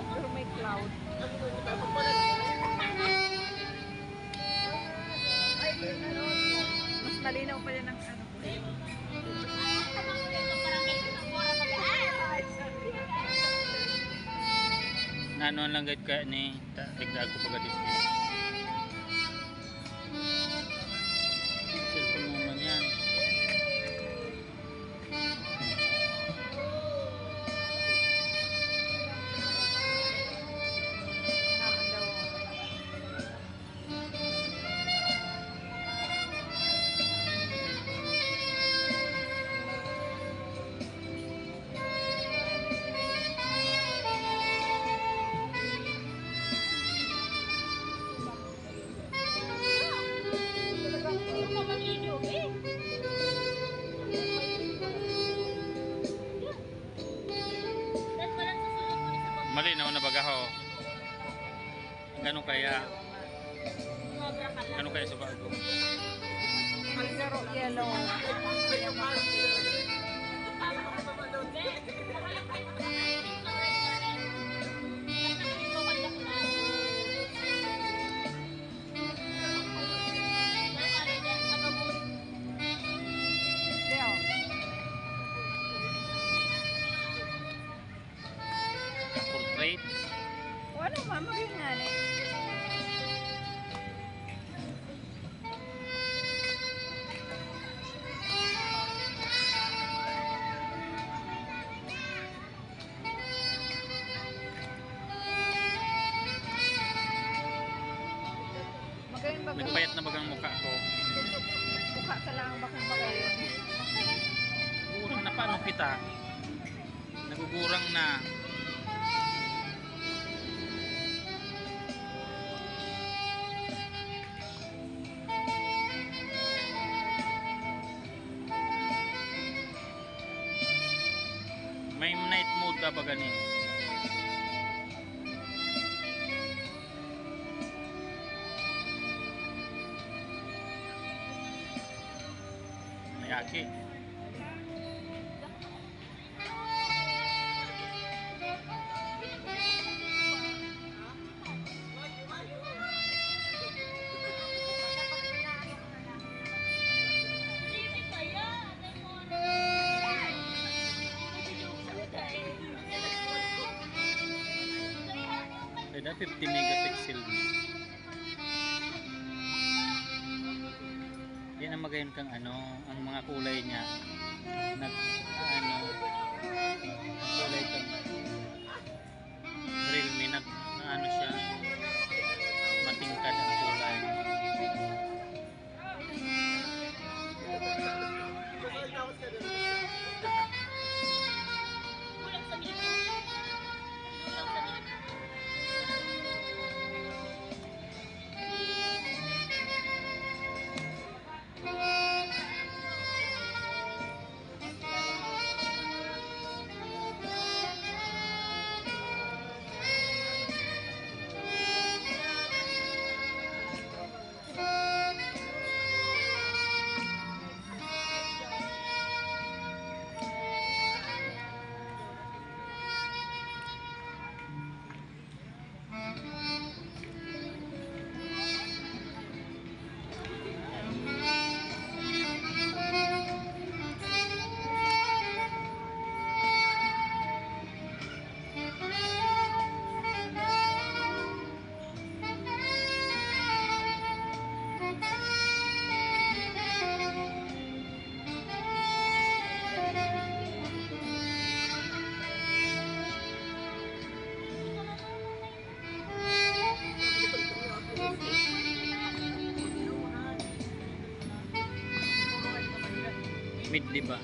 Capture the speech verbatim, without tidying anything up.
Pero may cloud. Mas malinaw pa yan ang ano. Naano lang gad ka ni ta-, tigdaag ko pa gad. Cellphone mo man yan. Malinaw na baga ho. Gano kaya? Gano kaya sa bago? Ang zero yellow. Leo. Portrait. O ano, mama, yun nga, eh. Magayon ba? Nagpayat na bagang mukha ko. Mukha ka lang, bakong magayon. Urang na, paano kita? Nagugurang na. May night mode ka ba gani? May aki. Kaya fifty megapixel. Yan ang magayon kang ano, ang mga kulay niya. Nag, ano, kulay kang Realme, nag, ano siya, matingkad ang kulay. Mid, di ba?